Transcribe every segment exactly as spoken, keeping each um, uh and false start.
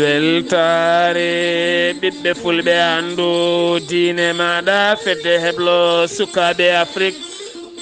Weltaare ɓiɓɓe fulɓe, anndu diine maaɗa, fedde heblo sukaaɓe Afrik.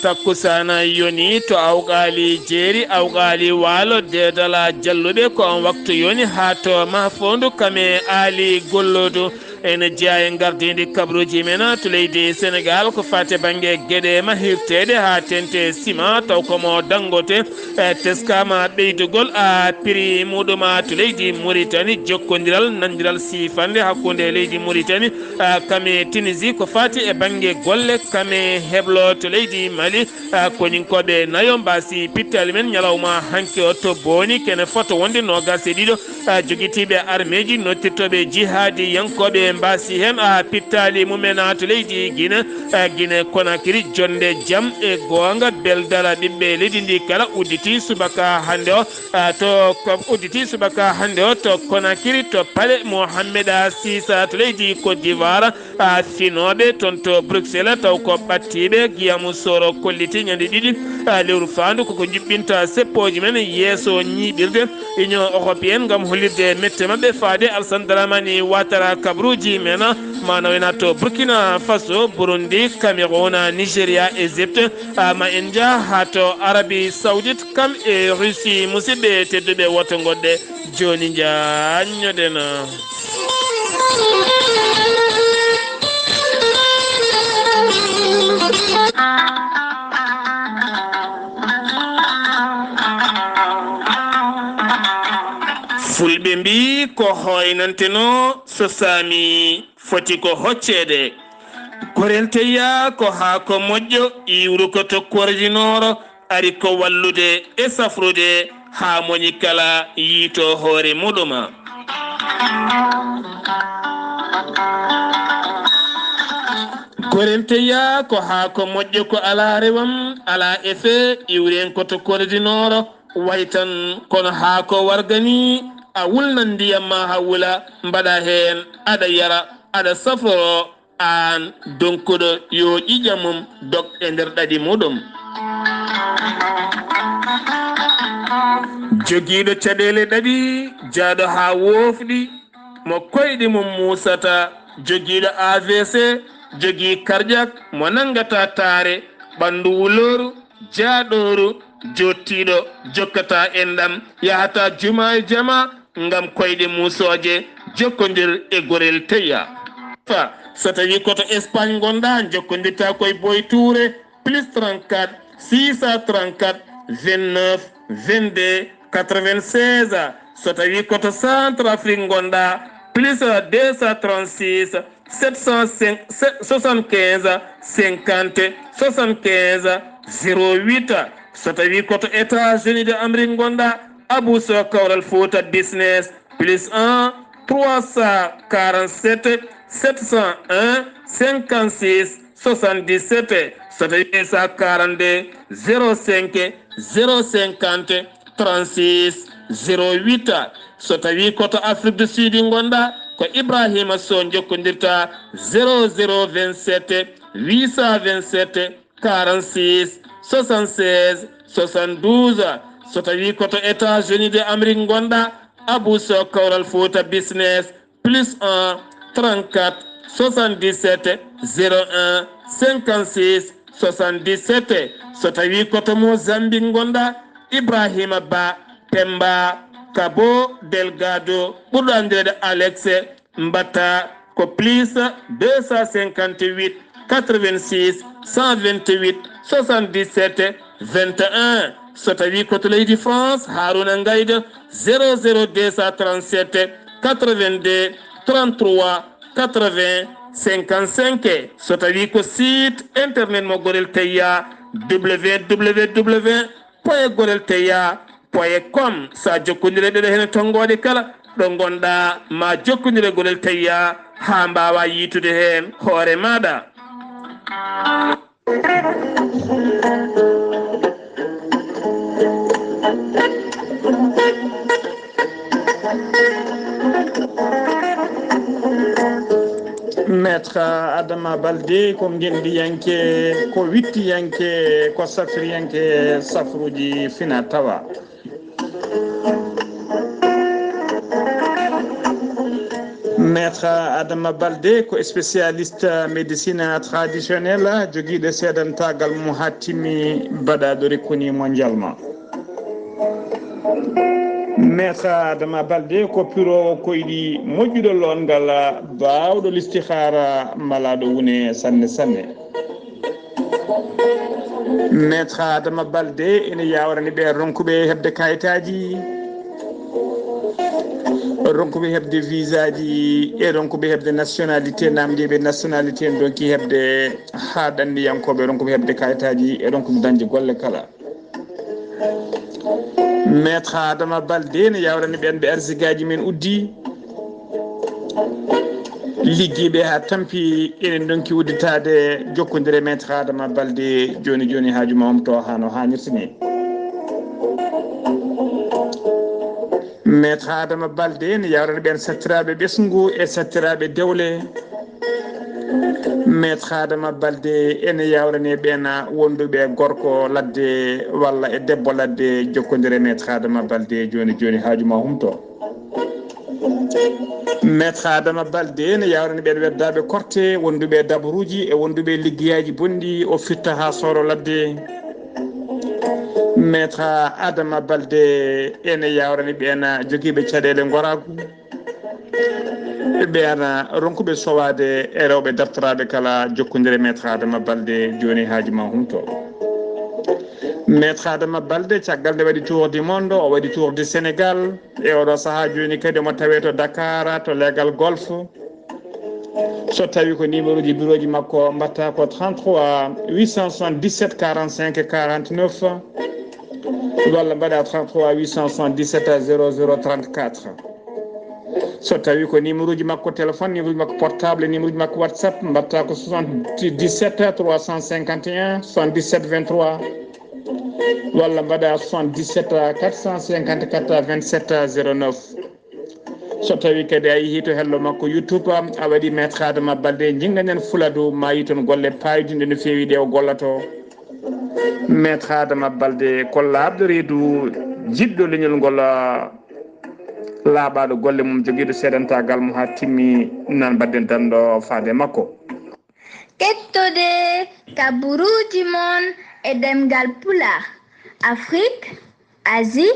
Takkusaana yoni to Awqaali Jeeri, Awqaali Waalo, Deedala Jalluɓe, ko on waktu yoni haa to Mahfoondu Kame Aali Gollodu. Ene jeyaa e ngardiindi kabaruuji men to leydi Senegaal, ko faati e bannge geɗe mahirteeɗe haa teeŋti e sima, taw ko mo Danngote, e, teskaama ɓeydugol, a, prix muɗum, a, to leydi Muritani, jokkondiral, nanndiral siifannde hakkunde leydi Muritani, a, kame Tunisie, ko faati e bannge golle kame heblo to leydi Mali, a, koninkooɓe nayo mbaasi pittaali men ñalawma hanki o to Booni, kene fota wonde noogaas e ɗiɗo, a, jogitiiɓe armeeji nottirtooɓe jihaadiyankooɓe mbaasi heen, a, pittaali mumen, a, to leydi Gine, a, Gine Konakiri, jonnde jam e goonga, beldal ɓiɓɓe leydi ndi kala udditi subaka hannde o, a, to ko udditi subaka hannde o to Konakiri, to Palais Mohamed six to leydi Côte d'Ivoire, a, finooɓe toon to Bruxelles taw ko ɓadtiiɓe, Guillaume Soro kolliti ñande ɗiɗi, a, lewru faandu koko njuɓɓinta seppooji men yeeso ñiiɓirde Union Européenne ngam hollirde mette maɓɓe faade Alassane Dramane Ouattara kabaruuji men, ma nawena to Burkina Faso, Burundi, Cameroun, Nigeria, Égypte, a, ma en njah haa to Arabie Saoudite, kam e Russie. Musidɓe tedduɓe, woto ngoɗɗe jooni njaanñoɗen. Fulɓe mbii ko hoynanteno so saami foti ko hocceede. Gorel teyya ko haako moƴƴo iwruko to kordinooro ari ko wallude e safrude haa moñi kala yiito hoore muɗum. Gorel teyya ko haako moƴƴo ko alaa rewam, alaa effet, iwren ko to kordinooro, way tan kono haako warga ni, a wulnan ndiyam ma haa wula, mbaɗa heen, aɗa yara, aɗa safroro, aan donkuɗo yo ƴiƴam mum dog e nder ɗaɗi muɗum. Jogiiɗo caɗeele ɗaɗi, jaaɗo haa woofɗi, mo koyɗe mum muusata, jogiiɗo A V C, jogii karƴak, mo nanngata taare, ɓanndu wulooru, jaaɗooru, jottiiɗo, jokkata enɗam, yahata juma e jama, ngam koyɗe muusooje, jokkondir e gorel teyya. Fa, so tawi ko to Espagne ngonɗa, jokkondirta koye Boy Touré, plus trente-quatre, six cent trente-quatre, vingt-neuf, vingt-deux, quatre-vingt-seize. So tawi ko to Centrafrique ngonɗa, plus deux cent trente-six, sept cent cinq, soixante-quinze, cinquante, soixante-quinze, zéro huit. So tawi ko to États-Unis de Amérique ngonɗa, Abou Sow Kawral Fouta Business, plus un, trois cent quarante-sept, sept cent un, cinquante-six, soixante-dix-sept. So tawi sa quarante-deux, zéro cinq, zéro cinquante, trente-six, zéro huit. So tawi ko to Afrique du Sud ngonɗa, ko Ibrahima Sow jokkondirta, zéro zéro vingt-sept, huit cent vingt-sept, quarante-six, soixante-seize, soixante-douze. So tawi ko to États-Unis de Amérique ngonɗa, Abou Sow Kawral Fouta Business, plus un, trente-quatre, soixante-dix-sept, zéro un, cinquante-six, soixante-dix-sept. So tawi ko to Mozambique ngonɗa, Ibrahima Ba, Pemba, Cabo Delgado, ɓurɗo anndireede Alex, mbaɗta ko plus deux cent cinquante-huit, quatre-vingt-six, cent vingt-huit, soixante-dix-sept, vingt-et-un. So tawi ko to leydi France, Haruna Ngaydo, zéro zéro deux cent trente-sept, quatre-vingt-deux, trente-trois, quatre-vingts, cinquante-cinq. So tawi ko site internet mo Gorel Teyya, W W W point gorel teyya point com. Sa jokkondire ɓeɗo hene tonngooɗe kala ɗo ngonɗa, ma jokkondire Gorel Teyya haa mbaawa yiitude heen hoore maaɗa. Maître Adama Baldé ko ngendiyanke, ko wittiyanke, ko safriyanke safruuji fina tawa. Maître Adama Balde ko spécialiste médecine traditionnelle, jogiiɗo seedantagal mo haa timmi, baɗaaɗo rikuni mondial ma. Maître Adama Balde ko piroowo koyɗi, moƴƴuɗo loongal, baawɗo listihaara, malaaɗo wune sanne sanne. Maître Adama Balde ene yawrani ɓe ronkuɓe heɓde kayitaaji, ronkuɓe heɓde visaaji, e ronkuɓe heɓde nationalité, namdiiɓe nationalité en donki heɓde, haa ɗanniyankooɓe ronkuɓe heɓde kayitaaji, e ronkuɓe dañde golle kala. Maître Adama Balde ne yawrani ɓen ɓe arsigaaji men uddi. Liggiiɓe haa tampi, enen ndonki udditaade, jokkondire e Maître Adama Balde jooni jooni, haaju ma umto haa no haanirta ni. Maître Adama Balde ne yawrani ɓen sattiraaɓe ɓesngu e sattiraaɓe dewle. Maître Adama Balde ene yawrani ɓen wonduɓe gorko ladde walla e debbo ladde, jokkondire e Maître Adama Balde jooni jooni, haaju ma humto. Maître Adama Balde ne yawrani ɓen weddaaɓe korte, wonduɓe e dabaruuji e wonduɓe e liggeyaaji bonɗi, o firta haa sooro ladde. Maître Adama Balde ene yawrani ɓen jogiiɓe caɗeele ngoraagu. Ɓe ana ronkuɓe sowaade e rewɓe dartoraaɓe kala, jokkondire Maître Adama Balde jooni, haaju ma humto. Maître Adama Balde, caggal nde waɗi tour du monde, o waɗi tour du Sénégal, e oɗo sahaa jooni kadi omo tawee to Dakar, to leegal Golf. So tawi ko numéro ji bureau ji makko, mbatta ko trente-trois huit cent soixante-dix-sept quarante-cinq quarante-neuf, walla mbaɗa trente-trois huit cent soixante-dix-sept zéro zéro trente-quatre. So tawi ko numéro ji makko téléphone, numéro ji makko portable, numéro ji makko WhatsApp, mbatta ko soixante-dix-sept trois cent cinquante et un soixante-dix-sept vingt-trois, walla mbaɗa soixante-dix-sept quatre cent cinquante-quatre vingt-sept zéro neuf. So tawi kadi a yehi to hello makko YouTube, a waɗi Maître Adama Balde, jinganen Fuladu, ma yi toon golle paayodinɗe no feewi ɗe o gollato. Maître Adama Balde ko laaɓɗo reedu, jiɗɗo leñol ngol, laaɓaaɗo golle mum, jogiiɗo seedantagal mo haa timmi, nan mbaɗden danndo faade makko. Kettode kaburuuji mon e ɗemngal Pulaar, Afrik, Asie,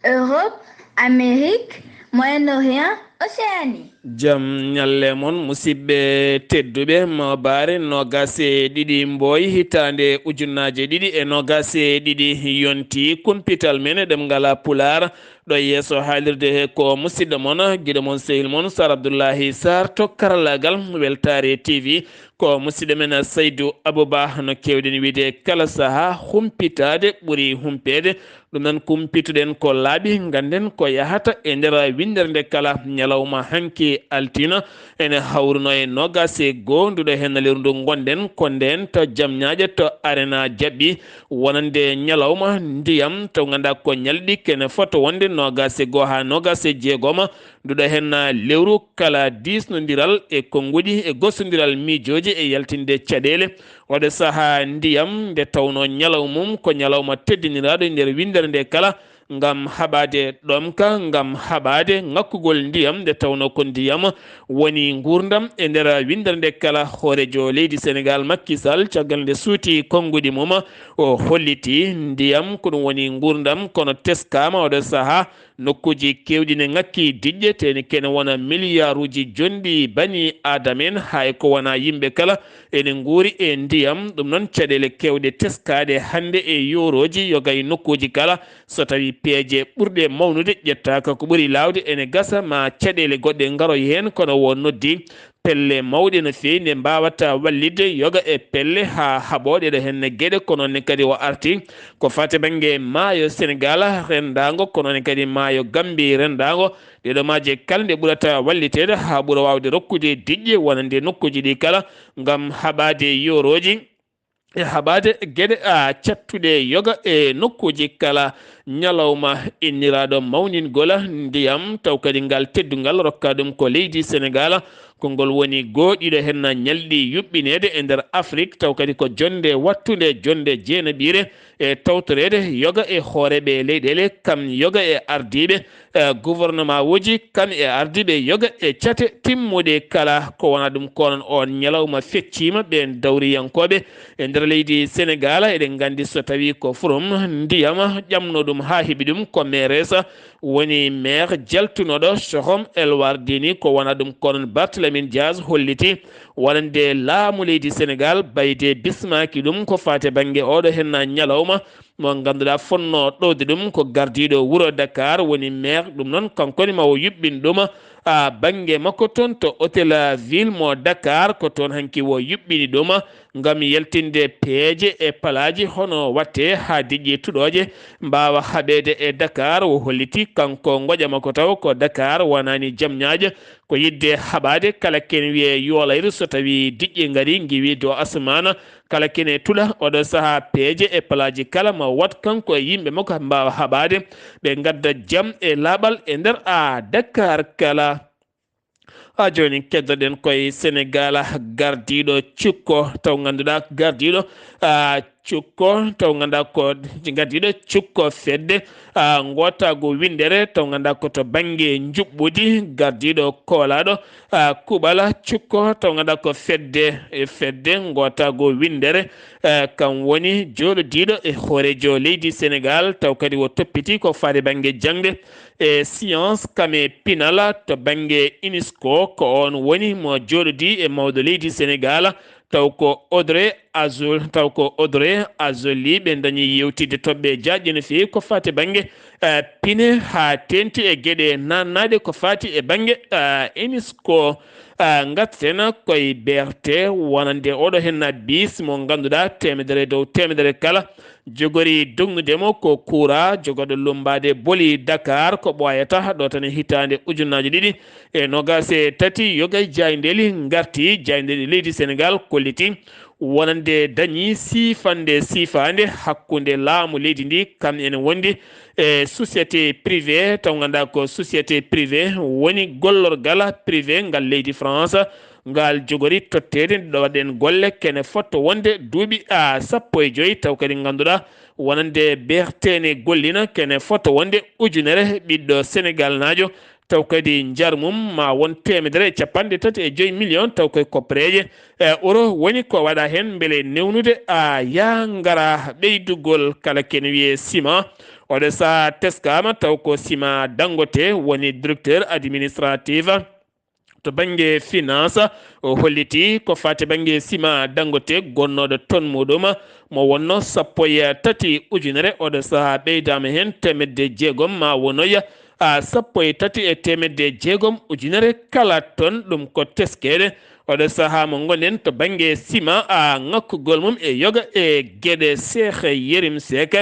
Europe, Amérique, Moyen-Orient, Océanie. Jam ñalle mon, musidɓe tedduɓe, moobaare noogaas e ɗiɗi Mbooy, hitaande ujunnaaje ɗiɗi e noogaas e ɗiɗi yonti. Kumpital men e ɗemngal Pulaar, ɗo yeeso haalirde he ko musidɗo mon, giɗo mon, sehil mon, Sar Abdullahi Sar, to karallaagal Weltaare T V. Ko musidɗo men Saydu Abuba, no keewɗen wiide kala sahaa, humpitaade ɓuri humpeede. Ɗum noon, kumpitoɗen ko laaɓi, ngannden ko yahata e nder winndere nde kala. Ñalawma hanki altine ene hawruno e noogaas e goo, nduɗo heen lewru ndu ngonɗen ko ndeen to Jamñaaje, to Arena Jaɓɓi, wonande ñalawma ndiyam, taw nganndaa ko ñalɗi kene fota wonde noogaas e goo haa noogaas e jeegom. Nduɗo heen lewru kala diisnondiral e konnguɗi e gostondiral miijooji e yaltinde caɗeele. Oɗo sahaa ndiyam nde tawnoo ñalawma mum ko ñalawma teddiniraaɗo e nder winndere nde kala, ngam haɓaade ɗomka, ngam haɓaade ŋakkugol ndiyam nde tawnoo ko ndiyam woni nguurndam e nder winndere nde kala. Hooreejo leydi Senegaal, Makki Sall, caggal nde suuti konnguɗi mum, o holliti ndiyam ko ɗum woni nguurndam, kono teskaama oɗo sahaa nokkuuji keewɗi ne ŋakki diƴƴe, tee ne kene wona miliyaaruuji jonɗi bani Aadama en, hay ko wona yimɓe kala ene nguuri e ndiyam. Ɗum noon, caɗeele keewɗe teskaaɗe hannde e yoorooji yoga e nokkuuji kala. So tawi peeje ɓurɗe mawnude ƴettaaka, ko ɓuri laawde ene gasa ma caɗeele goɗɗe ngaroy heen, kono wo noddi pelle mawɗe no feewi nde mbaawata wallitde yoga e pelle haa haɓooɗe ɗo heen geɗe, kono ne kadi o arti ko fate bannge maayo Senegaal renndaango, kono ne kadi maayo Gambi renndaango. Ɗeɗo maaje kala nde ɓurata walliteede haa ɓura waawde rokkude diƴƴe wonande nokkuuji ɗi kala ngam haɓaade yoorooji e haɓaade geɗe, a, cattuɗe yoga e nokkuuji kala. Ñalawma inniraaɗo mawningol ndiyam, taw kadi ngal teddungal rokka ɗum ko leydi Senegaal, Konngol woni goo ɗiɗo heen ñalɗi yuɓɓineede e nder Afrik, taw kadi ko jonnde wattunde, jonnde jeenaɓiire, e tawtoreede yoga e hooreeɓe leyɗeele, kam yoga e ardiiɓe, e gouvernement uji, kam e ardiiɓe yoga e cate timmuɗe kala. Ko wona ɗum, ko onon on ñalawma fecciima ɓeen dawriyankooɓe e nder leydi Senegaal. Eɗen nganndi, so tawii ko forum ndiyam ƴamno ɗum haa heɓi ɗum, ko meereesa woni maire jaltunooɗo Soham El Wardini. Ko wona ɗum, ko onon Barthélémy Dias holliti wonande laamu leydi Senegaal bayde bismaaki ɗum ko faati bannge oɗo heen ñalawma mo ngannduɗaa fotnoo ɗowde ɗum ko gardiiɗo wuro Dakar, woni maire. Ɗum noon, kanko ne ma o yuɓɓin ɗum, a, bannge makko toon to Hôtel Ville mo Dakar, ko toon hanki o yuɓɓini ɗum ngam yaltinde peeje e palaaji hono watte haa diƴƴe tuɗooje mbaawa haɓeede e Dakar. O holliti kanko ngoƴa makko taw ko Dakar, wonani jam ñaaƴa, ko yiɗde haɓaade kala kene wiyee yoolayru, so tawii diƴƴe ngarii ngiwii dow asamaana, kala kene tuɗa. Oɗo sahaa peeje e palaaji kala ma wat kanko e yimɓe makko mbaawa haɓaade, ɓe ngadda jam e laaɓal e nder a Dakar kala. A, jooni keddoɗen koye Senegaal, gardiiɗo cukko taw ngannduɗaa, gardiiɗo, a, cukko taw ngannduɗaa ko gardiiɗo cukko fedde, a, ngootaagu winndere taw ngannduɗaa ko to bannge njuɓɓudi, gardiiɗo koolaaɗo, a, kuɓala cukko taw ngannduɗaa ko fedde, e fedde ngootaagu winndere, a, kam woni jooɗodiiɗo e hooreejo leydi Senegaal, taw kadi o toppiti ko faati bannge jaŋde e science kam e pinal to bannge UNESCO. Ko oon woni mo jooɗodi e mawɗo leydi Senegaal, taw ko Audrey Azoul, taw ko Audrey Azouley. Ɓe ndañi yewtidde toɓɓe jaaƴɗe no feewi ko faati bannge, eh, pine haa teeŋti e geɗe naatnaaɗe ko faati e bannge, eh, UNESCO. Eh, ngarten koye B R T wonande oɗo heen bis mo ngannduɗaa teemedere dow teemedere kala jogori dognude mo ko kuuraa jogorɗo lummbaade boli Dakar, ko ɓooyata ɗo tan e hitaande ujunnaaje ɗiɗi e noogaas e tati. Yoga e jaayndeeli ngarti, jaayndeeli leydi Senegaal kolliti wonande dañi siifande siifaande hakkunde laamu leydi ndi kam ene wondi e société privée, taw ngannduɗaa ko société privée woni gollorgal privé ngal leydi France, ngal jogori totteede nde ɗo waɗen golle kene fotto wonde duuɓi, a, sappo e joy, taw kadi ngannduɗaa wonande B R T ne gollina kene fotto wonde ujunere ɓiɗɗo Senegalnaajo, taw kadi njar mum ma won teemedere e capanɗe tati e joy million, taw koye koppereeje, e, euro woni ko waɗa heen mbele newnude, a, yaa ngara ɓeydugol kala kene wiyee ciment. Oɗo sahaa teskaama taw ko Sima Dangote woni directeur administratif to bannge finance. O holliti ko faati bannge Sima Dangote gonnooɗo ton muɗum mo wonno sappo e tati ujunere, oɗo sahaa ɓeydaama heen teemedde jeegom ma wonoya, a, sappo e tati e teemedde jeegom ujunere kala ton. Ɗum ko teskeede oɗo sahaa mo ngonɗen to bannge sima, a, ŋakkugol mum e yoga e geɗe Seehe Yerim Seek.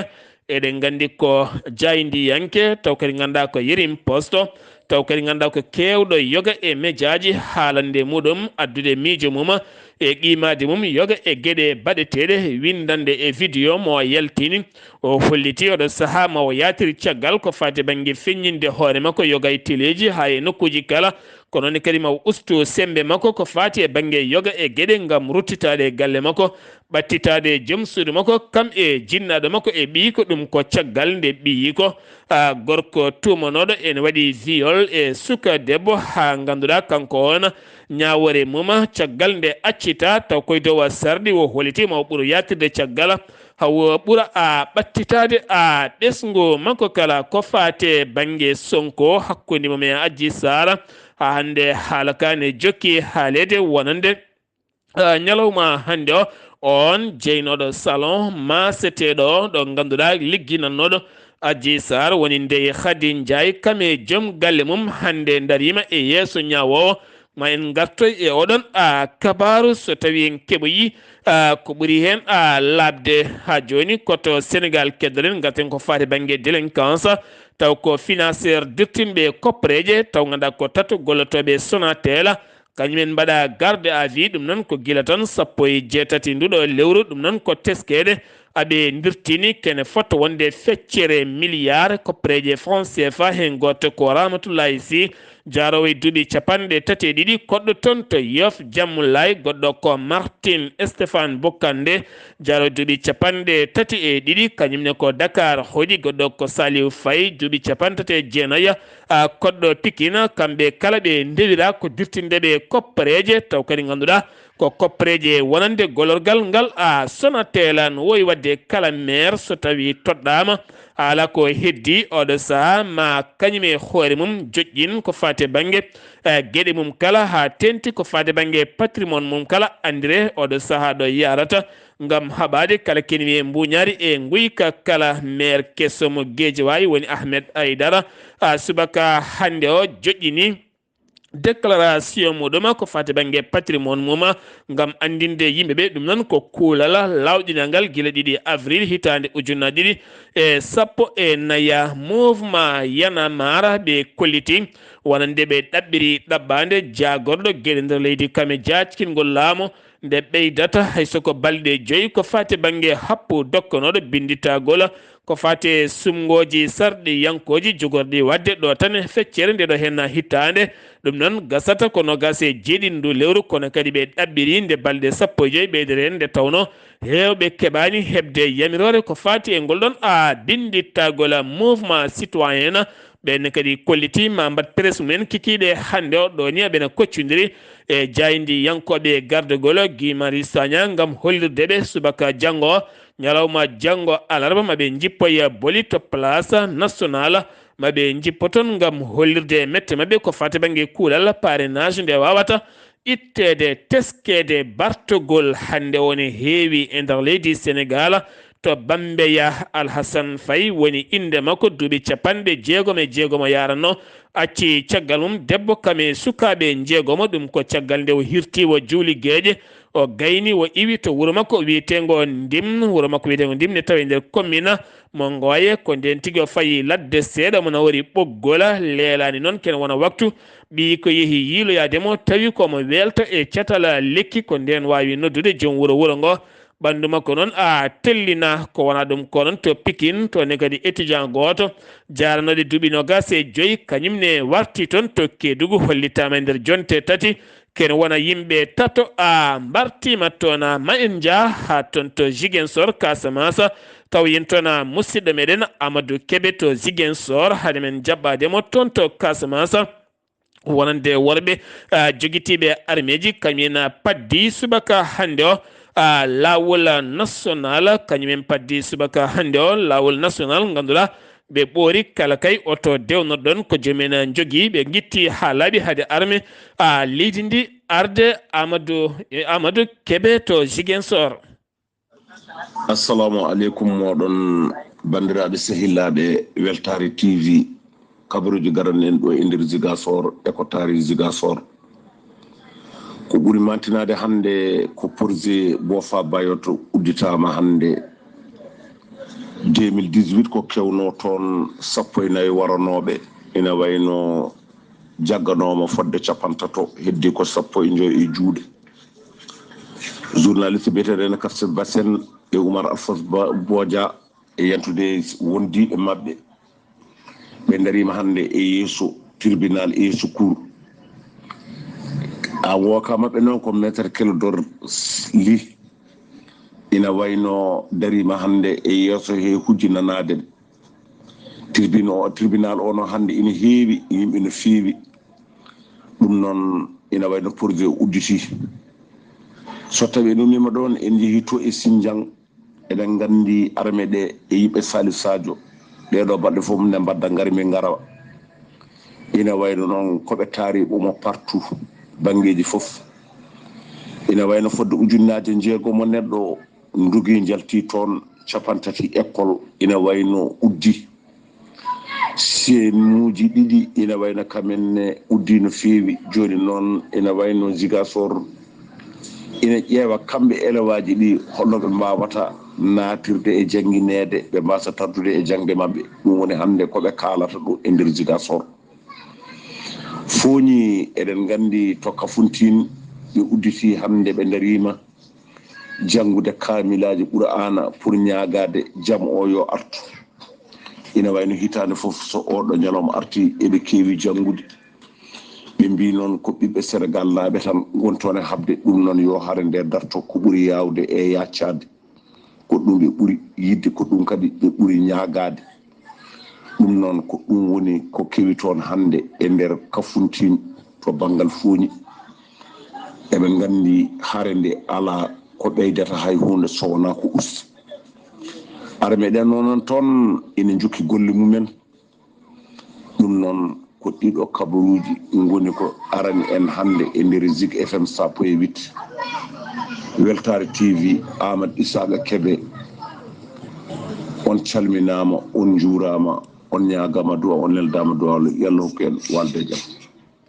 Eɗen nganndi ko jaayndiyanke, taw kadi ngannduɗaa ko Yerim Posto, taw kadi ngannduɗaa ko keewɗo yoga e mejaaji haalande muɗum, addude miijo mum e qiimaade mum yoga e geɗe baɗeteeɗe winndande e vidéo mo yaltini. O holliti oɗo sahaa ma o yaatiri caggal ko faati bannge feññinde hoore makko yoga e teleeji haa e nokkuuji kala. Ko noon kadi ma o ustu semmbe makko ko faati e bannge yoga e geɗe ngam ruttitaade e galle makko, ɓattitaade joom suudu makko, kam e jinnaaɗo makko e ɓiyiiko. Ɗum ko caggal nde ɓiyiiko, a, gorko tuumanooɗo ene waɗi viol e suka debbo, haa ngannduɗaa kanko on ñaawoore mum caggal nde accita taw koye dow sarɗi o holliti ma o ɓuro yaatirde caggal, haa o ɓura a ɓattitaade a ɓesngu makko kala ko faati e bannge Sonko hakkunde mum e Adji Sarr. Haa hannde haala ka ne jokki haaleede wonande, eh, ñalawma hannde o, on jeynooɗo salon maaseteeɗo o, ɗo ngannduɗaa ligginannooɗo Adji Sarr woni ndey Khady Ndiaye, kam e joom galle mum hannde ndariima e yeeso ñaawoowo. Ma en ngartoy e oɗon, a, kabaaru so tawii en keɓoyi, a, ko ɓuri heen, a, laaɓde. Haa jooni ko to Senegaal keddoɗen, ngarten ko faati bannge délinquance, taw ko financeur dirtinɓe koppereeje, taw ngannduɗaa ko tato gollotooɓe Sonatel, kañumen mbaɗa garde à vue, ɗum noon ko gila tan sappo e jeetati nduɗo lewru, ɗum noon ko teskeede aɓe ndirtini kene fotto wonde feccere milliard koppereeje franc C F A, heen gooto ko Ramatoulaye Sy, Jaaroowo e duuɓi capanɗe tati e ɗiɗi, koɗɗo toon to Yoff Jammulaay, goɗɗo ko Martin Stéphane Bokande, jaaroowo e duuɓi capanɗe tati e ɗiɗi, kañum ne ko Dakar hoɗi, goɗɗo ko Saliou Faye, duuɓi capanɗe tati e jeenayi, a, koɗɗo Pikine, kamɓe kala ɓe ndewira ko dirtinde ɓe koppareeje, taw kadi ngannduɗaa ko koppareeje wonande golorgal ngal, a, Sonatel an wowi waɗde kala maire so tawii toɗɗaama, ala ko heddi oɗo sahaa ma kañum e hoore mum joƴƴin ko faati e bannge, eh, geɗe mum kala haa teeŋti ko faati e bannge patrimoine mum kala anndire oɗo sahaa ɗo yahrata ngam haɓaade kala kene wiyee mbuuñaari e nguyka kala maire keso mo Guédiawaye woni Ahmed Aïdara, ah, subaka hannde o joƴƴini déclaration muɗum ko faati bannge patrimoine mum ngam anndinde yimɓe ɓe ɗum noon ko kuulal laawɗinangal gila ɗiɗi avril hitaande ujunnaji ɗiɗi e sappo e naya. Mouvement Y'en a marre ɓe kolliti wonande ɓe ɗaɓɓiri ɗaɓɓaande jaagorɗo geɗe nder leydi kame jaajkingol laamu nde ɓeydata hay so ko balɗe joyi ko faati bannge happu dokkanooɗo binnditagol ko faati e suɓngooji sarɗiyankooji jogorɗi waɗde ɗo tan e feccere nde ɗo heen hitaande. Ɗum noon gasata ko noogaas e jeeɗiɗi ndu lewru, kono kadi ɓe ɗaɓɓiri nde balɗe sappo e joyi ɓeydere heen, nde tawnoo heewɓe keɓaani heɓde yamiroore ko faati e ngol ɗoon a binndittagol mouvement citoyen. Ɓeen kadi kolliti ma mbaɗ presse mumen kikiiɗe hannde o ɗo ni aɓena koccondiri e jaayndiyankooɓe gardagol Guy Marius Sagna ngam hollirde ɓe subaka janngo o, ñalawma janngo alarba, ma ɓe njippoya boli to place national, ma ɓe njippo toon ngam hollirde mette maɓɓe ko faati bannge kuulal parrainage nde waawata itteede, teskeede, bartogol hannde woni heewi e nder leydi Senegaal. To Bambeya, Alhasan Fay woni innde makko, duuɓi capanɗe jeegom e jeegom o yaranno, acci caggal mum debbo kam e sukaaɓe njeegomo, ɗum ko caggal nde o hirti o juuli geeƴe, o gayni o iwi to wuro makko wiyeteengo Ndim, wuro makko wiyeteengo Ndim ne tawi nder commune mo Ngoye, ko ndeen tigi o fayi ladde seeɗa mo nawori ɓoggol, leelaani noon kene wona waktu, ɓiyi ko yehi yiiloyaade mo, tawi ko mo weelto e catal lekki, ko ndeen waawi noddude joom wuro wuro ngo. Ɓanndu makko noon a tellina, ko wona ɗum ko noon to Pikin, to ne kadi étudiant gooto jaaranooɗo duuɓi noogaas e joyi, kañum ne warti toon to Keedugu, hollitaama e nder jonte tati, kene wona yimɓe tato a mbartiima toon, ma en njah haa toon to Ziguinchor, Casamance, taw yen toon a musidɗo meɗen Amadou Kebe to Ziguinchor, hade men jaɓɓaade mo toon to Casamance. Wonande worɓe, ah, jogitiiɓe armeeji, kañum en, ah, paddi subaka hannde o, ah, laawol national, kañum en paddi subaka hannde o laawol national, ngannduɗaa ɓe ɓoori kala kay oto dewnoɗon ko joom en, ah, njogii, ɓe ngitti haa laaɓi hade arme, ah, leydi ndi arde. Amadou, eh, Amadou Kebe to Ziguinchor. Assalamu aleykum mooɗon banndiraaɓe sehilaaɓe Weltaare T V, kabaruuji garanɗi en ɗo e nder Ziguinchor e ko taari Ziguinchor. Ko ɓuri mantinaade hannde ko projet Boffa Bayotte udditaama hannde deux mille dix-huit, ko kewnoo toon sappo e nayi waranooɓe, ina wayno jagganooma fotde capantato, heddii ko sappo e joy e juuɗe. Journaliste biyeteeɗo en Kassim Bassène e Oumar Alphonse Ba-, Bodia e yantude wondiiɓe maɓɓe. Ɓe ndariima hannde e yeeso tribunal, e yeeso cour. A wooka maɓɓe noon ko Maître Clédor Ly, ina wayno dariima hannde e yeeso he hujji nanaade. Tribune o, tribunal o noon hannde ina heewi yimɓe no feewi. Ɗum noon ina wayno projet o udditi. So tawi en ummima ɗoon, en njehii to e Sindian, eɗen nganndi arme ɗe e yimɓe Salif Sadio, ɗeɗo balɗe fof nde mbadda ngarmi ngarawa. Ina wayno noon ko ɓe taari ɓumo partout, banngeeji fof. Ina wayno fodde ujunnaaje njeegomo neɗɗo ndugi njalti toon, capantati école ina wayno uddi. Seenuuji ɗiɗi ina wayno kamen ne uddi no feewi. Jooni noon ina wayno Ziguinchor ina ƴeewa kamɓe elewaaji ɗi holno ɓe mbaawata naatirde e janngineede, ɓe mbaasa tardude e jaŋde maɓɓe. Ɗum woni hannde ko ɓe kaalata ɗo e nder Ziguinchor. Fooñi, eɗen nganndi to Kafountine ɓe udditi hannde, ɓe ndariima janngude kaamilaaji Qur'aana pour ñaagaade jam o yo artu. Ina wayno hitaande fof so oɗo ñalawma arti eɓe keewi janngude. Ɓe mbii noon ko ɓiɓɓe Senegaal naaɓe tan ngontoon e haɓde, ɗum noon yo hare nde darto ko ɓuri yaawde e yaaccade. Ko ɗum ɓe ɓuri yiɗde, ko ɗum kadi ɓe ɓuri ñaagaade. Ɗum noon ko ɗum woni ko kewi toon hannde e nder Kafountine to banngal Fooñi. Eɓe nganndi hare nde alaa ko ɓeydata hay huunde so wonaa ko usti. Hare meɗen noon toon ina njokki golle mumen. Ɗum noon ko ɗiɗo kabaruuji ngoni ko arani en hannde e nder Zik F M sappo e huit. Weltaare T V, Aamadu Isaaqa Kebe, on calminaama, on njuuraama, on ñaagaama du'a, on neldaama du'a, yo Allah hokku en walde e jam.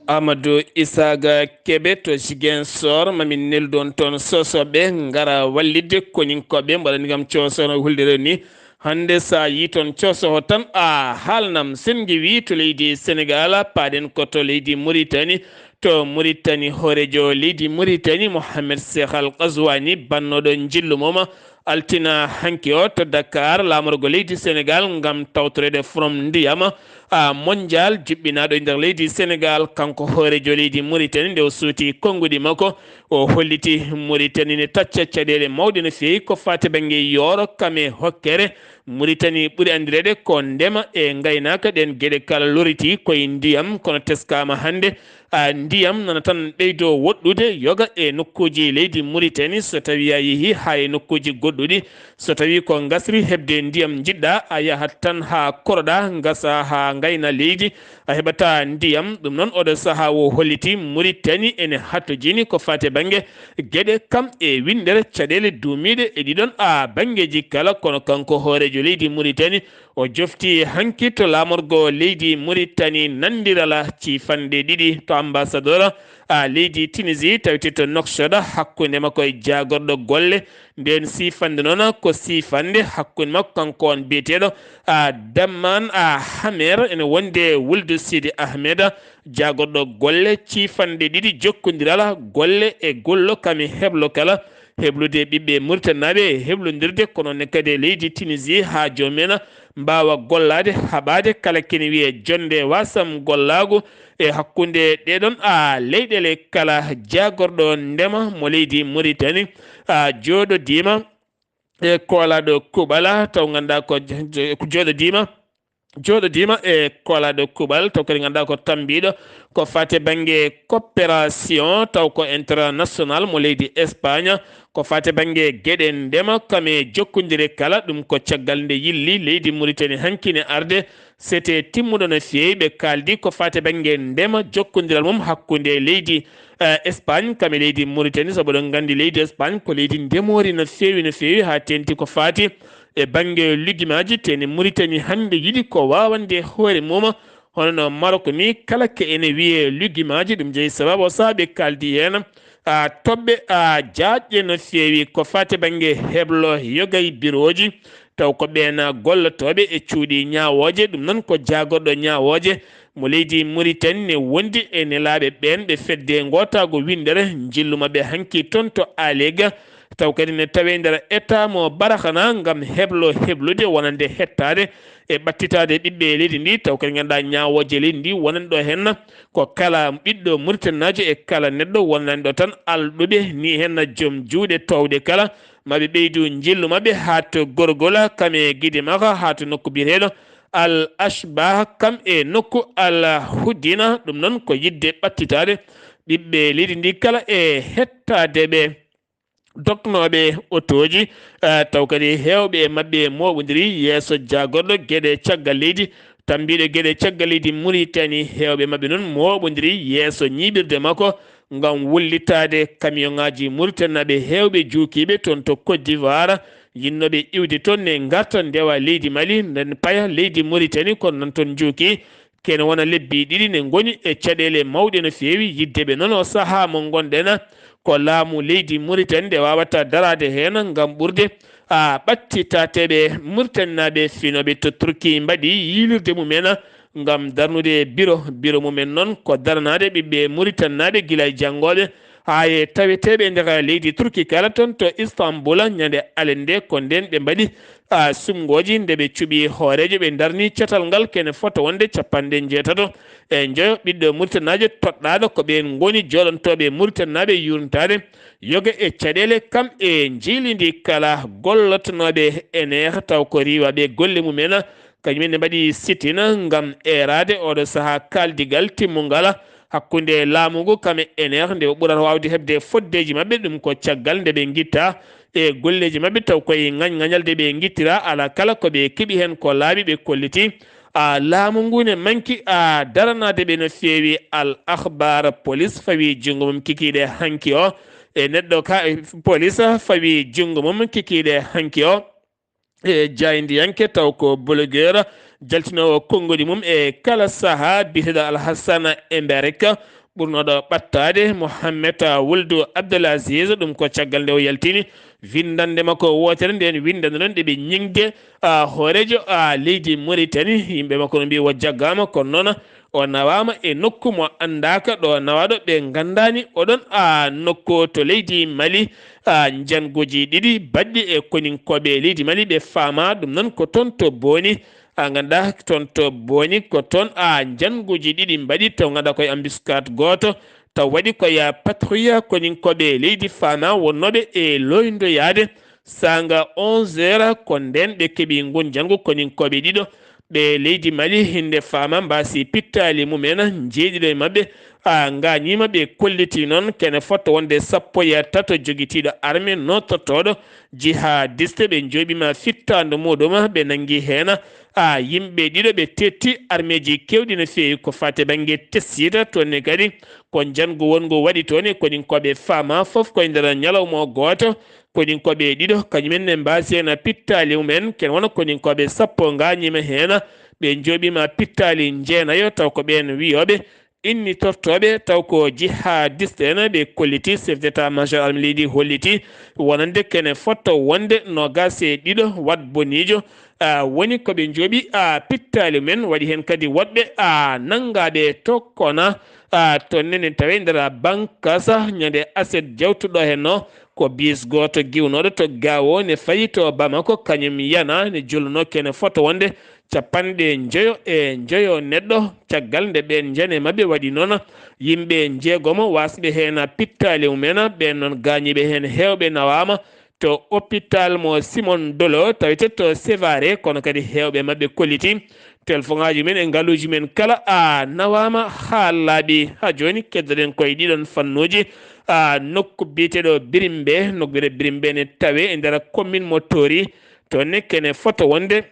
Amadou Isaaqa Kebe to Ziguinchor, mamin neldu on toon Sosoɓe, ngara wallitde koninkooɓe, mbaɗani kam Sosoho no hulde rew ni. Hannde so a yii toon Sosoho tan, a haalnam. Sen ngewi to leydi Senegaal, paaɗen ko to leydi Muritani. To Muritani, hooreejo leydi Muritani, Mohamed Cheikh Al Ghazouani, bannooɗo njillu mum, altina hanki o to Dakar, laamorgo leydi Senegaal ngam tawtoreede Forum Ndiyam, a, Mondial juɓɓinaaɗo e nder leydi Senegaal. Kanko hooreejo leydi Muritani, nde o suuti konnguɗi makko, o holliti Muritani ne tacca caɗeele mawɗe no feewi ko faati bannge yooro kam e hokkere. Muritani ɓuri anndireede ko ndema e ngaynaaka, ɗeen geɗe kala loriti koye ndiyam, kono teskaama hannde, a, ndiyam nana tan ɓeydo woɗɗude, yoga e nokkuuji leydi Muritani. So tawii a yehii haa e nokkuuji goɗɗuɗi, so tawii ko ngasri heɓde ndiyam njiɗɗaa, a yahat tan haa koroɗaa, ngasa haa ngayna leydi, a heɓataa ndiyam. Ɗum noon, oɗo sahaa o holliti Muritani ene hatojini ko faati bannge geɗe kam e winndere caɗeele duumiiɗe e ɗiɗon, a, banngeeji kala. Kono kanko hooreejo leydi Muritani, o jofti hanki to laamorgo leydi Muritani, nanndirala ciifanɗe ɗiɗi to ambassadeur, a, leydi Tunisie, tawti to Nouakchott, hakkunde makko e jaagorɗo golle. Ndeen siifannde noon ko siifannde hakkunde makko kanko on biyeteeɗo, a, Damman, a, Hamer, ene wonde wuldu Sidi Ahmed, jaagorɗo golle ciifanɗe ɗiɗi jokkondiral golle e gollo kam e heblo kala. Heblude ɓiɓɓe Muritaninaaɓe e heblondirde, ko noon ne kadi e leydi Tunisie, haa joom en mbaawa gollaade, haɓaade kala kene wiyee jonnde wasam gollaagu e hakkunde ɗee ɗoon, a, leyɗeele kala. Jaagorɗo ndema mo leydi Muritani, a, jooɗodiima e koolaaɗo kuuɓal, taw nganndaa ko j-, j-, ko jooɗodiima, jooɗodiima e koolaaɗo kuuɓal, taw kadi nganndaa ko tammbiiɗo ko faati bannge coopération, taw ko international mo leydi Espagne, ko faati bannge geɗe ndema kam e jokkondire kala. Ɗum ko caggal nde yilli leydi Muritani hanki ne arde, sete timmuɗo no feewi. Ɓe kaaldi ko faati bannge ndema, jokkondiral mum hakkunde leydi, eh, Espagne kam e leydi Muritani, sabu oɗon nganndi leydi Espagne ko leydi ndemoori no feewi, no feewi, haa teenti ko faati e bannge lugimaaji. Teeni Muritani hannde yiɗi ko waawande hoore mum, hono no Marok ni, kala ko ene wiyee lugimaaji. Ɗum jeyi sababu o sahaa ɓe kaaldi heen, a, toɓɓe, a, jaajɗe no feewi ko faati bannge heblo yoga e birooji, taw ko ɓeen gollotooɓe e cuuɗi ñaawooje. Ɗum noon ko jaagorɗo ñaawooje mo leydi Muritani ne wondi e nelaaɓe ɓeen ɓe fedde ngootaagu winndere, njillu maɓɓe hanki toon to Alega, taw kadi ne tawee nder état mo Baraxana ngam heblo heblude wonande hettaade e ɓattitaade ɓiɓɓe leydi ndi, taw kadi ngannduɗaa ñaawooje leydi ndi wonani ɗo heen ko kala ɓiɗɗo Muritaninaajo e kala neɗɗo wonani ɗo tan alɗuɓe, ni heen joom juuɗe toowɗe kala, maa ɓe ɓeydu njillu maɓɓe haa to Gorgola, kam e Gidimaka, haa to nokku biyeteeɗo Al Ashbah, kam e nokku Al Hudina. Ɗum noon ko yiɗde ɓattitaade ɓiɓɓe leydi ndi kala e hettaade ɓe dognooɓe otooji, eh, taw kadi heewɓe e maɓɓe mooɓondiri yeeso jaagorɗo geɗe caggal leydi, tammbiiɗo geɗe caggal leydi Muritani. Heewɓe maɓɓe noon mooɓondiri yeeso ñiiɓirde makko ngam wullitaade kamiyoŋaaji Muritaninaaɓe heewɓe juukiiɓe toon to Côte d'Ivoire, yinnooɓe iwde toon ne ngarta ndewa leydi Mali, nden paya leydi Muritani, kono noon toon njuuki. Kene wona lebbi ɗiɗi ne ngoni e caɗeele mawɗe no feewi. Yiɗde ɓe noon, o sahaa mo ngonɗen, ko laamu leydi Muritani nde waawata daraade heen ngam ɓurde, a, ɓattitateeɓe Muritaninaaɓe finooɓe to Turki mbaɗi yiilirde mumen ngam darnude biro. Biro mumen noon ko daranaade ɓiɓɓe Muritaninaaɓe gila e janngooɓe haa e taweteeɓe e nder leydi Turki kala, toon to Istanbul, ñande alende. Ko ndeen ɓe mbaɗi a, suɓngooji nde ɓe cuɓi hooreejo, ɓe ndarni catal ngal kene fota wonde capanɗe njeetato e njoyo ɓiɗɗo Muritaninaajo toɗɗaaɗo ko ɓeen ngoni jooɗantooɓe Muritaninaaɓe yuurnitaade yoga e caɗeele kam e njiilindi kala gollotonooɓe E N R taw ko riiwaaɓe golle mum en. Kañum en ne mbaɗi sitina ngam eeraade oɗo sahaa kaaldigal timmungal hakkunde laamu ngu kam e E N R nde o ɓurata waawde heɓde foddeeji maɓɓe. Ɗum ko caggal nde ɓe ngitta e golleeji maɓɓe taw koye ŋañŋañal de ɓe ngittira. Alaa kala ko ɓe keɓi heen ko laaɓi, ɓe kolliti a laamu ngu ne manki a daranaade ɓe no feewi. Al Akhbar Police fawi junngo mum kikiiɗe hanki o e neɗɗo ka, Police fawi junngo mum kikiiɗe hanki o e jaayndiyanke taw ko blogueur jaltinoowo konnguɗi mum e kala sahaa biyeteeɗo Alhassana Emberek ɓurnooɗo ɓattaade Mohammed Wuldu Abdel Aziz. Ɗum ko caggal nde o yaltini winndannde makko wootere nden winndannde ɗon ɗe ɓe ñiŋde a hooreejo a leydi Mauritanie. Yimɓe makko no mbiyi o jaggaama kono noon o nawaama e nokku mo anndaaka ɗo nawaaɗo ɓe nganndaani oɗon a nokku to leydi Mali. A njannguuji ɗiɗi baɗɗi e koninkooɓe leydi Mali ɓe faama ɗum noon ko toon to Booni. A nganndaa toon to Booni ko toon a njannguuji ɗiɗi mbaɗi taw nganndaa koye embuscade gooto taw waɗi koye patrouille koninkooɓe leydi faama wonnooɓe e looyndoyaade saanga onze heures ko ndeen ɓe keɓi ngun janngu koninkooɓe ɗiɗo ɓe leydi Mali hinde faama mbaasi pittaali mum en njeeɗiɗo e maɓɓe a ngaañiima. Ɓe kolliti noon kene fotto wonde sappo e tato jogitiiɗo arme noototooɗo jihadiste ɓe njooɓiima fittaandu muɗum ɓe nanngi heen a yimɓe ɗiɗo ɓe tetti armeeji keewɗi no feewi ko faati bannge tesiida toon ne kadi ko njanngu wonngu waɗi toon e koninkooɓe faama fof koye nder ñalawma o gooto. Koninkooɓe ɗiɗo kañum en ne mbaasi heen pittaali mum en ken wona koninkooɓe sappo ngaañiima heen ɓe njooɓiima pittaali njeenayo taw ko ɓeen wiyooɓe innitortooɓe taw ko jihadiste en ɓe kolliti chef d'état major arme leydi holliti wonande kene fotto wonde noogaas e ɗiɗo wat boniijo a woni ko ɓe njooɓi a pittaali men waɗi heen kadi woɗɓe a nanngaaɓe tokkona a toon nene tawi nder bankasa ñande aset jawtuɗo heen o ko bis gooto giwnooɗo to Gaawo ne fayi to Bamako kañum yana ne jolluno kene fotto wonde capanɗe njoyo e njoyo neɗɗo caggal nde ɓeen njane maɓɓe waɗi noon yimɓe njeegomo wasɓe heen pittaali mumen ɓeen noon gaañiiɓe heen heewɓe nawaama to hôpital mo Simon Dolo tawete to Sévaré kono kadi heewɓe maɓɓe kolliti telefoŋaaji men e ngaluuji men kala a nawaama haa laaɓi haa jooni keddoɗen koye ɗiɗon fannuuji a nokku biyeteeɗo Birimbe nokku biyeteeɗo Birimbe ne tawe e nder commune mo Toori toon ne kene fotto wonde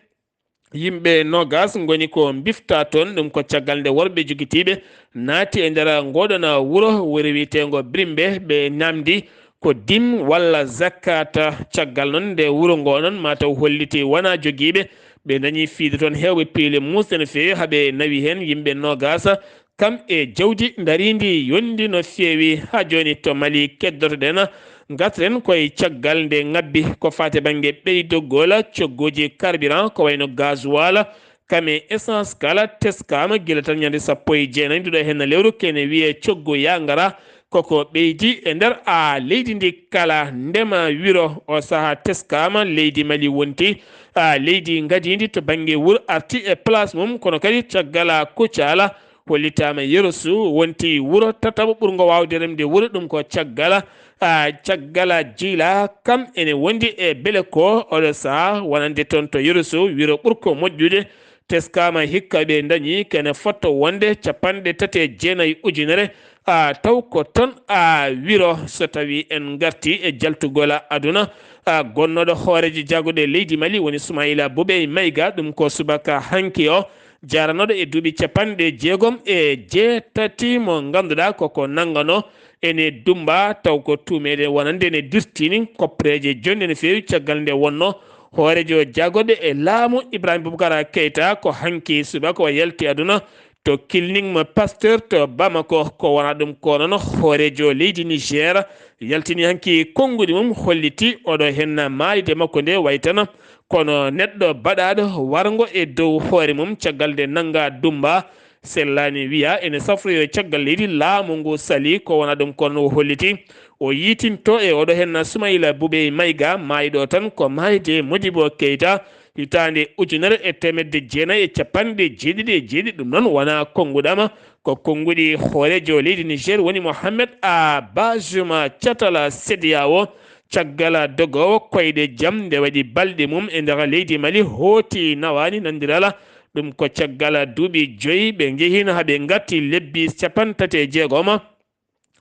yimɓe noogaas ngoni ko mbifta toon ɗum ko caggal nde worɓe jogitiiɓe naati e nder ngoɗon wuro wuro wiyeteengo Birimbe ɓe namdi ko dim walla zakata caggal noon nde wuro ngo noon mataw holliti wona jogiiɓe ɓe dañi fiide toon heewɓe piile muusde no feewi haɓe nawi heen yimɓe noogaas kam e jawdi ndariindi yondi no feewi haa jooni to Mali keddotoɗen ngarten koye caggal nde ngabbi ko faati bannge ɓeydogol cogguuji carburant ko wayno gasoil kam e essence kala teskaama gila tan ñande sappo e jeenayi nduɗo heen lewru kene wiyee coggu yaa ngara koko ɓeydi e nder a leydi ndi kala ndema wiro o saha teskaama leydi Mali wonti a leydi ngadiindi to bannge wuro arti e place mum kono kadi caggal a kucala hollitaama yerusu wonti wuro tataɓo ɓurngo waawde remde wuro ɗum ko caggal a caggal a jiila kam ene wondi e bele ko oɗo saha wonande toon to yerusu wiro ɓurko moƴƴude teskaama hikka ɓe dañi kene fotto wonde capanɗe tati e jeenayi ujunere a taw ko toon a wiro so tawi en ngarti e jaltugol aduna a gonnoɗo hooreejo jaguɗe leydi Mali woni Sumayila Bubey Mayga ɗum ko subaka hanki o jaranooɗo e duuɓi capanɗe jeegom e jeetati mo ngannduɗaa koko nanngano ene dummba taw ko tuumeede wonande ene dirtini koppereeje jonde no feewi caggal nde wonno hooreejo jagoɗe e laamu Ibrahima Bubakara Keita ko hanki subaka o yalti aduna to kilnik mo Pasteur to Bamako ko wona ɗum ko noon hooreejo leydi Niger yaltini hanki konnguɗi mum holliti oɗo henna maayde makko nde waytana kono neɗɗo baɗaaɗo warngo e dow hoore mum caggal nde nannga dummba sellaani wiya ene safroyo caggal leydi laamu ngu sali ko wona ɗum kono o holliti O yiitinto e oɗo henna Sumayla Bubey Mayga, maayɗo tan ko maayde Modibo Keita, hitaande ujunere e teemedde jeenayi e capanɗe jeeɗiɗi e jeeɗiɗi. Ɗum noon wonaa konnguɗama, ko konnguɗi hooreejo leydi Niger woni Mohamed A Bazoum Catala Sediyawo, caggal dogoowo koyɗe jam nde waɗi balɗe mum e nder leydi Mali, hooti nawaani nandirala. Ɗum ko caggal duuɓi joyi ɓe njehiino haa ɓe ngatti lebbi capantati e jeegoma.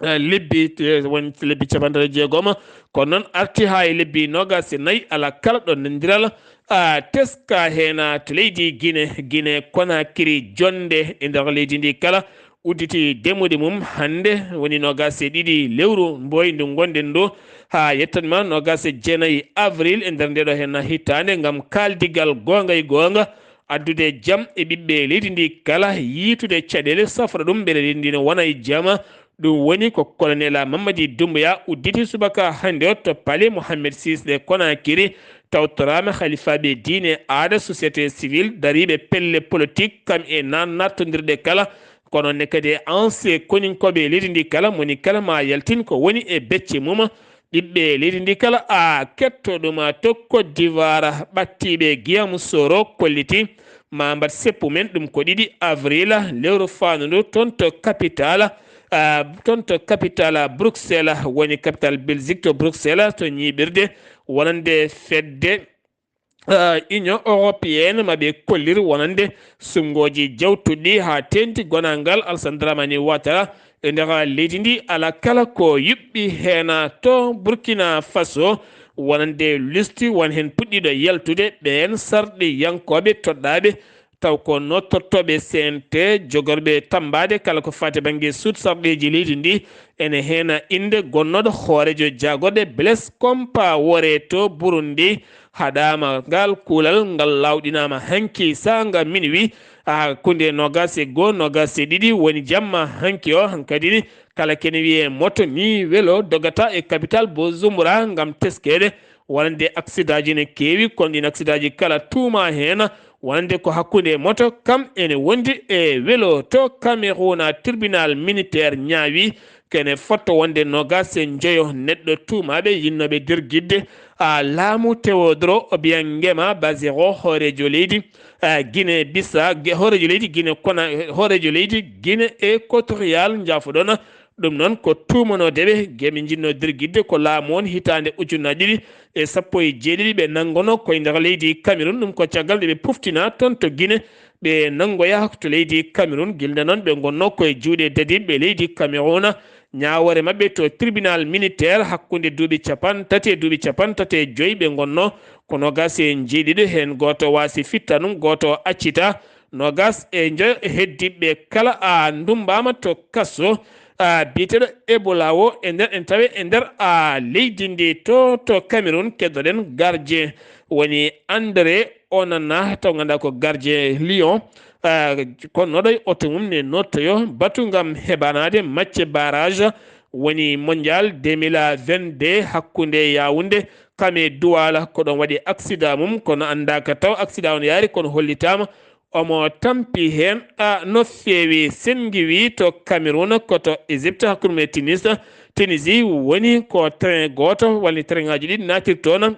Eh, lebbi, eh, won lebbi capanɗe jeegoma, kono noon arti haa e lebbi noogaas e nayi, alaa kala ɗo nandiral, ah, teska heen, ah, to leydi Gine, Gine Konakiri, jonnde e nder leydi ndi kala udditi demude mum hannde, woni noogaas e ɗiɗi lewru mboyndu ngonɗen ɗo, haa yettanma noogaas e jeenayi avril e nder nde ɗo heen hitaande, ngam kaaldigal goonga e goonga, addude jam e ɓiɓɓe leydi ndi kala, yiitude caɗeele, safra ɗum mbele leydi ndi ne wona e jam. Ɗum woni ko Colonel Mamadi Doumbouya udditi subaka hannde o to Palais Mohamed six de Conakry, tawtoraama halifaaɓe diine, aada, société civile, dariiɓe pelle politique, kam e nan nattondirɗe kala. Kono ne kadi e anse koninkooɓe leydi ndi kala, moni kala ma yaltin ko woni e becce mum. Ɓiɓɓe leydi ndi kala, a ketto ɗum to Côte d'Ivoire, ɓattiiɓe Guillaume Soro kolliti ma mbaɗ seppu men ɗum ko ɗiɗi avril, lewru faandu ndu, toon to capital, ah, toon to capital Bruxelles, woni capital Belgique to Bruxelles, to ñiiɓirde wonande fedde, ah, Union Européenne, ma ɓe kollir wonande suɓngooji jawtuɗi haa teeŋti gonangal Alassane Dramane Ouattara e nder leydi ndi. Alaa kala ko yuɓɓi heen to Burkina Faso, wonande listi won heen puɗɗiiɗo yaltude, ɓeen sarɗiyankooɓe toɗɗaaɓe taw ko nootortooɓe C N T, jogorɓe tammbaade kala ko faati bannge suudu sarɗiiji leydi ndi. Ene heen innde gonnooɗo hooreejo jaagorɗe Blaise Compaoré to Burundi. Haɗaama ngal kuulal ngal laawɗinaama hanki saanga minuit, hakkunde noogaas e goo, noogaas e ɗiɗi woni jamma hanki o. Hankadi ni, kala kene wiyee moto ni welo dogata e capital Bujumbura ngam teskeede. Wonande aksidaaji ne keewi, kono ɗiin aksidaaji kala tuuma heen wonande ko hakkunde moto kam ene wondi e welo. To Cameroun, tribunal militaire ñaawi kene fotto wonde noogaas e njoyo neɗɗo tuumaaɓe yinnooɓe dergidde, a, laamu Teodoro Obiang Nguema Bazoum, hooreejo leydi, a, Guinée Bissau, ge-, hooreejo leydi Guinée Kona-, hooreejo leydi Guinée Équatoriale, njaafoɗon. Ɗum noon ko tuumanoodeɓe, geɓe njinnoo dergidde ko laamu on hitaande ujunnaji ɗiɗi e sappo e jeeɗiɗi ɓe nanngonoo koye nder leydi Cameroun. Ɗum ko caggal nde ɓe puftina toon to Guinée, ɓe nanngoya to leydi Cameroun. Gila noon ɓe ngonnoo koye juuɗe dadiiɓe leydi Cameroun. Ñaawoore maɓɓe to tribunal militaire hakkunde duuɓi capanɗe tati e duuɓi capanɗe tati e joyi ɓe ngonnoo ko noogaas e jeeɗiɗo, heen gooto waasi fittaandu, gooto accita. Noogaas e njoyo heddiiɓe kala a ndummbaama to kaso, a, biyeteeɗo Ebola o e nder, en tawi e nder, a, leydi ndi to, to Cameroun. Keddoɗen gardien woni André Onana, taw ngannduɗaa ko gardien Lyon, a, kono noɗo e oto mum ne nottoyo batu ngam heɓanaade match barrage woni mondial deux mille vingt-deux hakkunde Yaoundé kam e Douala. Ko ɗon waɗi accident mum, kono anndaaka taw accident on yaari, kono hollitaama omo tampi heen, a, no feewi. Sengiwi to Cameroun, ko to Égypte, hakkunde mum e Tunis, Tunisie, woni ko train gooto, walla train ŋaaji ɗiɗi naatirtoon.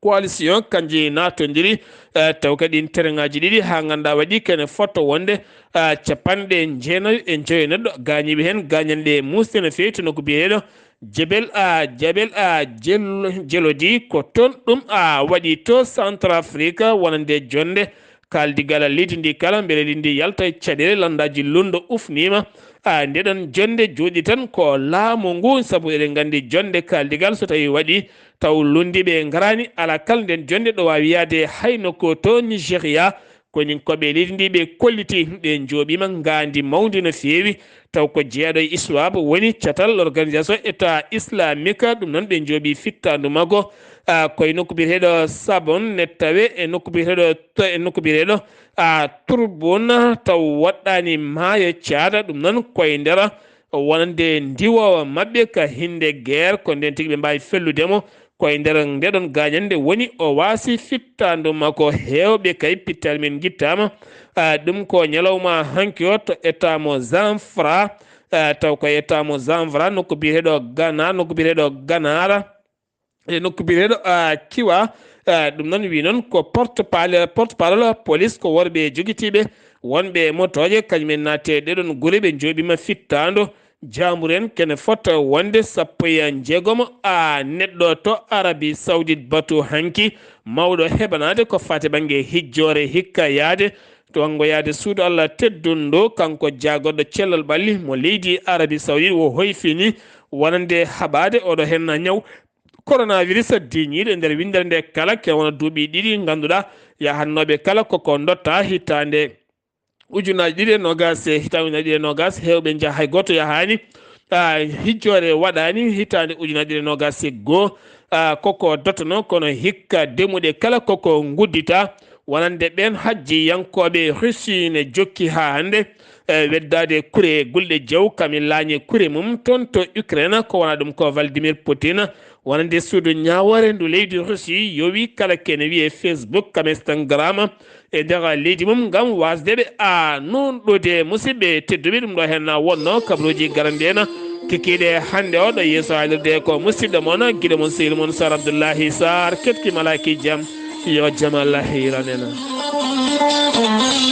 Coalition kanji naatondiri, eh, taw kadi ɗiin train ŋaaji ɗiɗi haa ngannduɗaa waɗi kene fotto wonde, eh, capanɗe jeenayo e njoyo neɗɗo gaañiiɓe heen, gaañanɗe muusɗe no feewi to nokku biyeteeɗo Jebel, a, Jebel, a, Jel-, Jelodi. Ko toon ɗum, a, waɗi to Centrafrique wonande jonnde kaaldigal leydi ndi kala, mbele leydi ndi yalta e caɗeele, lanndaaji lunndo ufniima. A, nde ɗon jonnde jooɗi tan ko laamu ngu, sabu eɗen nganndi jonnde kaaldigal so tawii waɗi taw lunndiiɓe ngaraani, alaa kala nden jonnde ɗo waawi yahde hay nokku to Nigeria. Koninkooɓe leydi ndi ɓe kolliti, ɓe njooɓiima ngaandi mawndi no feewi, taw ko jeyaɗo e ISWAP woni catal Organisation État Islamique. Ɗum noon ɓe njooɓi fittaandu makko, a, koye nokku biyeteeɗo Sabon, ne tawe e nokku biyeteeɗo to, e nokku biyeteeɗo, a, Turbun, taw waɗɗaani maayo caada. Ɗum noon koye nder wonande ndiwoowa maɓɓe ka hinde guerre, ko nden tigi ɓe mbaawi fellude mo. Koye nder nde ɗon gaañande woni o waasi fittaandu makko. Heewɓe kay pittaali men ngittaama. A, ɗum ko ñalawma hanki o to etaamo Zamfara, eh, taw ko yettaamo Zanvra, nokku biyeteeɗo Gana, nokku biyeteeɗo Ganara, e nokku biyeteeɗo, ah, Kiwa. Ah, ɗum noon wi noon ko porte parole, porte parole police ko worɓe jogitiiɓe wonɓe e motooje, kañum en naati e ɗeɗon gure, ɓe njooɓiima fittaando. Jaamburen kene fota wonde sappo e jeegomo a neɗɗo to Arabie Saoudite batu hanki, mawɗo heɓanaade ko faati bannge hijjoore hikka yaade to wanngo yaade suudu Allah teddundu, kanko jaagorɗo cellal ɓalli mo leydi Arabie Saoudite, wo hoyfini wonande haɓaade oɗo henna ñaw coronavirus diñiiɗo e nder winndere nde kala, ke wona duuɓi ɗiɗi ngannduɗaa yahannooɓe kala koko ndotta hitaande ujunaaji ɗiɗi e noogas, e hitaande ujunaaji ɗiɗi e noogas, heewɓe njaha, hay gooto yahaani. Ah, hijjoore waɗaani hitaande ujunaaji ɗiɗi e noogas e goo. Ah, koko dottono, kono hikka demuɗe kala koko nguddita, wonande ɓeen hajjiyankooɓe Russie ne jokki haa hannde, eh, weddaade kure gulɗe jaw, kami laañe kure mum toon to Ukraine, ko wona ɗum ko Vladimir Poutine, wonande suudu ñaawoore ndu leydi Russie yowi kala kene wiye Facebook, kam Instagram, e nder leydi mum ngam wasde ɓe a nunɗude. Musidɓe tedduɓe, ɗum ɗo hen na wonno kabaruuji garande en kikiiɗe hannde o ɗo yeeso haalirde ko musidɗo mon, giɗo mon, sehil mon Sar Abdoullahi Sar, ketki malaki jam, yo jam Allah hiran en.